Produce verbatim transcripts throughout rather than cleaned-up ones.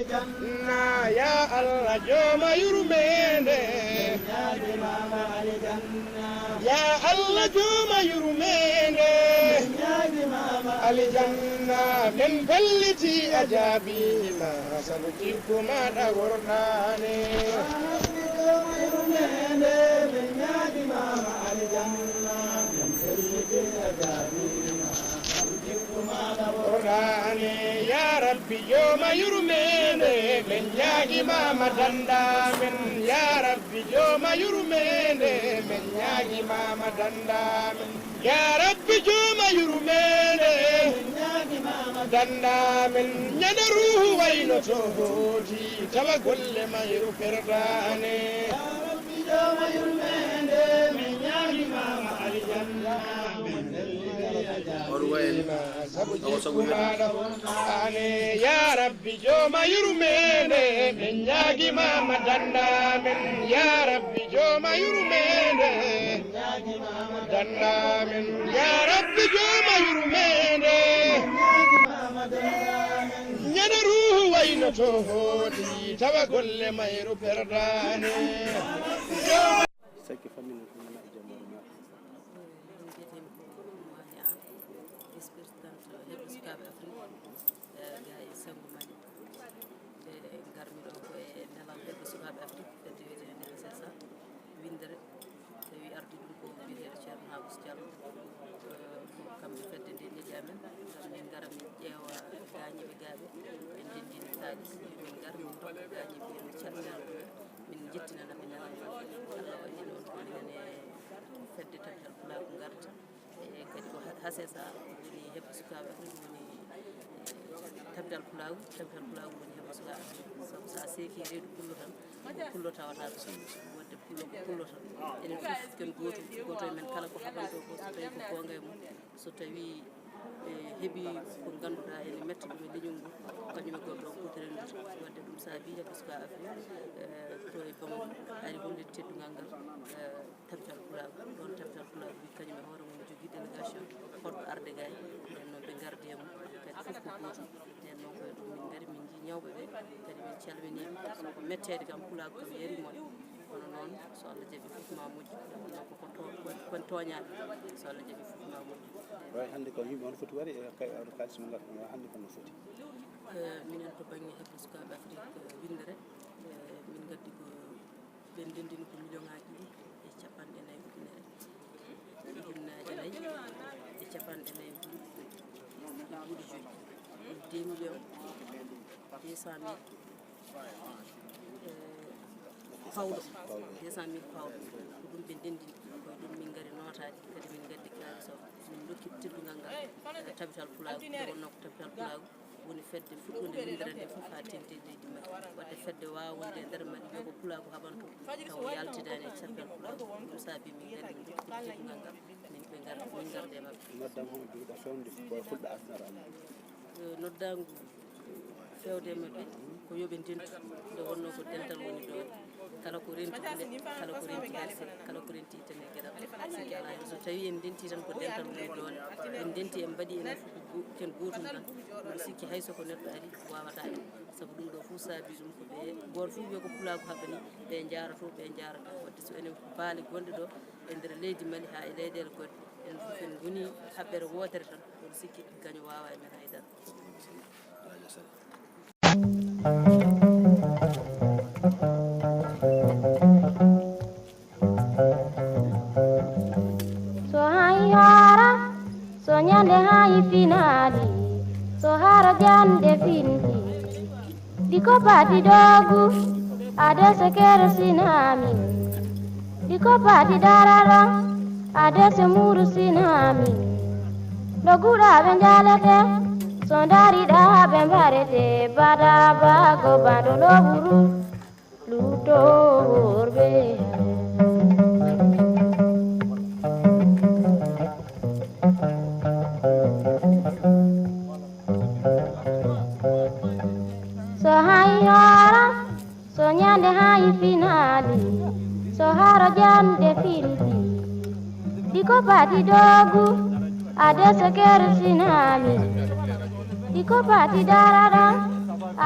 Janna, ya Allah jooma yurmeende. Ya Allah jooma yurmeende. Aljanna, men balliti a jaabiima, sabu jikku maaɗa worɗaani. Aljanna, men balliti a jaabiima. Qur'aani, ya Rabbi jooma yurmeende, men ñaagiima ma dannda men. Ya Rabbi jooma yurmeende, men ñaagiima ma dannda men. Ya Rabbi jooma yurmeende, men ñaagiima ma dannda men. Ñande ruuhu waynoto hooti, tawa golle mayru perdaani. Ya Rabbi jooma yurmeende, men ñaagiima ma aljanna. Men On wayen. Awa sabu jikku maaɗa worɗaani. Ya Rabbi jooma yurmeende, men ñaagiima ma dannda men. Ya Rabbi jooma yurmeende, dannda men. Ya Rabbi jooma yurmeende. Ñande ruuhu waynoto hooti, tawa golle mayru perdaani. Sakki famille ɗum nana e jam walla? Min mbiyetee mi ko Mahi Aan, vice-présidente Heɓɓe Sukaaɓe Afrik, eh, ga e Senngo Mali. E ngarmi ɗo ko e nelal Heɓɓe Sukaaɓe Afrik, fedde wiyetee nde S S A, winndere. Tawi ardi ɗum ko biyeteeɗo Ceerno Haabus Diallo. Eh, ko kamɓe fedde nde neli amen, ngam min ngara min ƴeewa gaañiiɓe gaaɓe, ɓe ndenndini kaalis, min ngar min ndokka gaañiiɓe, min calminana ɗum. Min njettinana ɓe ñalawma. Allah waɗi noon ko minen e fedde Tabital Pulaagu ngarta. E kadi ko ha-, H C S A woni Heɓɓe Sukaaɓe Afrik woni, eh, Tabital Pulaagu, Tabital Pulaagu woni Heɓɓe Sukaaɓe Afrik. Sabu so a seekii reedu pullo tan, ko pullo tawata ɗo. Waɗde pullo ko pullo tan. Enen fof ken gootum, gooto e men kala ko haɓantoo ko, so tawii ko goonga e mum, so tawii, eh, heɓii ko ngannduɗaa ene metta ɗum e leñol ngol, kañum e goɗɗo o foti renndude. Waɗde ɗum saabii Heɓɓe Sukaaɓe Afrik, eh, to e Bamako, ari hollude teddungal ngal, eh, Tabital Pulaagu. Ɗoon Tabital Pulaagu wi kañum e hoore mum jogii délégation fotɓe arde gaay. Nden noon ɓe ngardi e mum, kadi fof ko gootum. Nden noon ko e ɗum min ngari, min njii ñawɓe ɓe, kadi min calminii ɓe. Ko metteede kam, pulaagu kam yari mon. Kono noon, so Allah jaɓi fof ma moƴƴu. Nde wonnoo ko, ko to-, ko, ko en tooñaaɓe. So Allah jaɓi fof ma moƴƴu. Way hannde ko yimɓe on foti wari e kay-, kaalis mo ngarɗon o hannde ko no foti? Eh, minen to bannge Heɓɓe Sukaaɓe Afrik, eh, winndere, eh, min ngaddi ko, ɓe ndenndini ko miliyonaaji ɗiɗi e capanɗe nayi ujunere, ujunnaaje nayi e capanɗe nayi e buuɗi joyi. Deux millions deux cent mille, eh, pawɗo, deux cent mille pawɗo. Ko ɗum ɓe ndenndini, ko ɗum min ngari nootaade, kadi min ngaddi kaalis o, min ndokki teddungal ngal, eh, Tabital Pulaagu, nde wonnoo ko Tabital Pulaagu woni fedde fuɗɗunde winndere nde fof haa teeŋti e leydi Mali. Waɗde fedde waawunde e nder Mali, yo ko pulaagu haɓanto, taw yaltidaani e cappel pulaagu. Ɗum saabii min ngari min ndokkii teddungal ngal, min ɓe ngar-, min ngarde e maɓɓe. Noddaango hono jogiɗaa fewde ko fulɓe aduna ɗo? Eh, noddaango fewde e maɓɓe ko yo ɓe ndentu, nde wonnoo ko dental woni doole. Kala ko renti gila, kala ko renti herse, kala ko renti ittane geɗal. Sikki alaa heen, so tawii en ndentii tan ko dental woni doole, en ndentii en mbaɗii enen fof ko go-, ken gootum tan, mboɗo sikki hay so ko neɗɗo ari waawata en. Sabu ɗum ɗo fof saabii ɗum ko ɓe, gooto fof wiya ko pulaagu haɓɓanii, ɓe njaara to, ɓe njaara to. Waɗde so enen faale gonɗe ɗo e nder leydi Mali haa e leyɗeele goɗɗe, enen fof en ngonii haɓɓere wootere tan, mboɗo sikki gaño waawaa e men hay dara. So hay hara, so ñande hay finaali, so hara jande finti. Di ko pati dogu, ade se kere sinami. Di ko pati darara, ade se muru sinami. Doguɗa ɓe njalete, so dariɗa ɓe mbarete, bada bago bando loburu. Luto worɓe. So hay hara, so ñande hay finaali, so hara jande filti. Di ko pati dogu, ade so kere sinami. Di ko pati darara,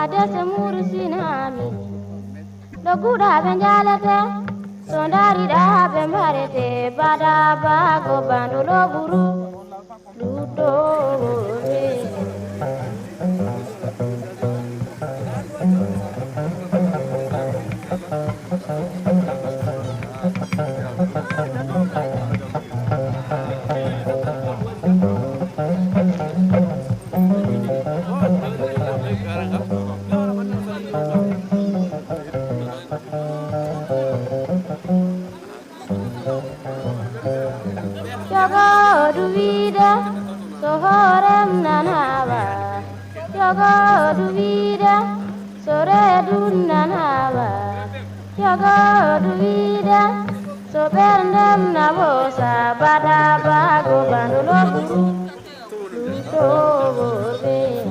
Adese muru sinami. Ɗo guɗaɓe njalete, so ndariɗaɓe mbarete, bada bago bandu lo buru. Luto. Yogo duwida, so hoorem nanawa. Yogo duwida, so reedun nanawa. Yogo duwida, so ɓerndem na woosa, bada bago bandu lo buru. Luto worɓe.